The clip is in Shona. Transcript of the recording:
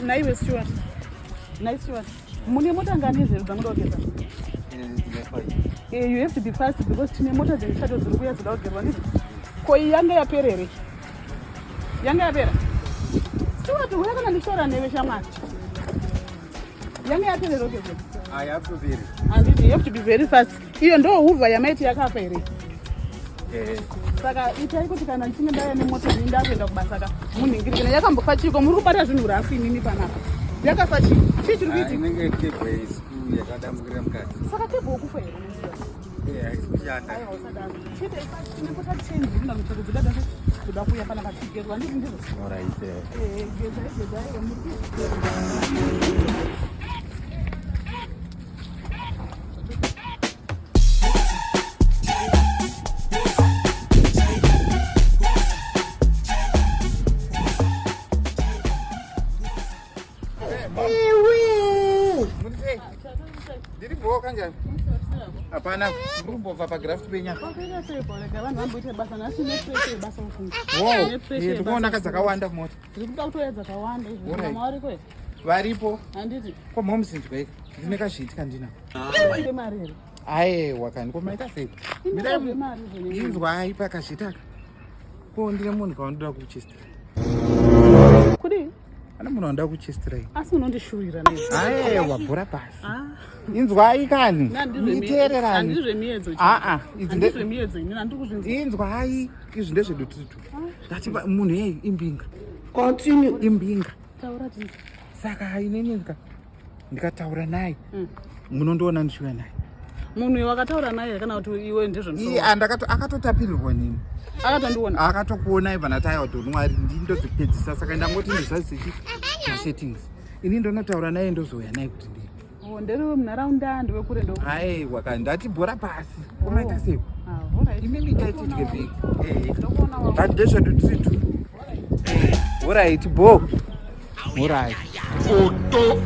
Naiwe Stuart. Nai Stuart. Mune mota ngani zveru dzamuda kugeza? Eh, you have to be fast because tine mota dzemichato dziri kuuya dzoda kugerwa ndizvo. Ko iyi yanga yapera here? Yanga yapera? Stuart, huya kana ndichitaura newe shamwari. Yanga yapera here kugezwa? I have to be. Handiti, you have to be very fast. Iyo ndo hoover yamaiti yakafa here? Eh. Saka itai kuti kana ndichinge ndauya nemota ini ndakuenda kubasa ka munhingirikana yakambofa chiiko muri kubata zvinhu rafu inini panapa yakafa chii chii chiri kuitika Inenge cable isiku yakadambukira mukati. Saka cable ukufa here? Eh, haisi kushanda. Aiwa, usadaro. Chiite tine mota ten dziri namuchato dzida dase dzoda kuuya panapa dzigezwa ndizvo ndizvo. Alright. Eh, gezai gezai muri Ndiri bho kanjani? Hapana, ndiri kumbobva pagraft penya. Wow, ndikuona ka dzakawanda mota. Varipo. Ko momsinzwa ika. Ndine kazviitika ndina. Ayewa kani ko maita sei? Inzwai pakazviitaka. Ko ndine munhu kaundoda kuchistira. Kudii? Ana munhu anoda kuchistira. Asi unondishurira nei? Ayewa bhora pasi. Ah. Inzwai kani. Iteererani. Handizvemiyedzo. Ah ah. Handizvemiyedzo ini handiri kuzvinzwa. Inzwai izvi ndezvedu tiri tu. Ah. Ndati munhu yei imbinga. Continue. Imbinga. Taura tinzwe. Saka inini ndikataura naye munondiona ndichiuya naye. Munhu iwe wakataura naye kana kuti iwe ndezvemusoro? Akatotapirirwa nini. Akatondiona. Akatokuonai vana taiwa donwari ndini ndodzipedzisa saka ndangoti ndizvazichi masettings. Ini ndonotaura naye ndozouya naye kuti ndii. Oh, nderewe munharaunda ndewekure ndo. Aiwa kana ndati bhora pasi. Umaita sei? Ah, alright. Imimi itai tidye bheki. Eh. Ndokuona wangu. But ndezvedu tiri tu. Alright, bo. Alright. Photo.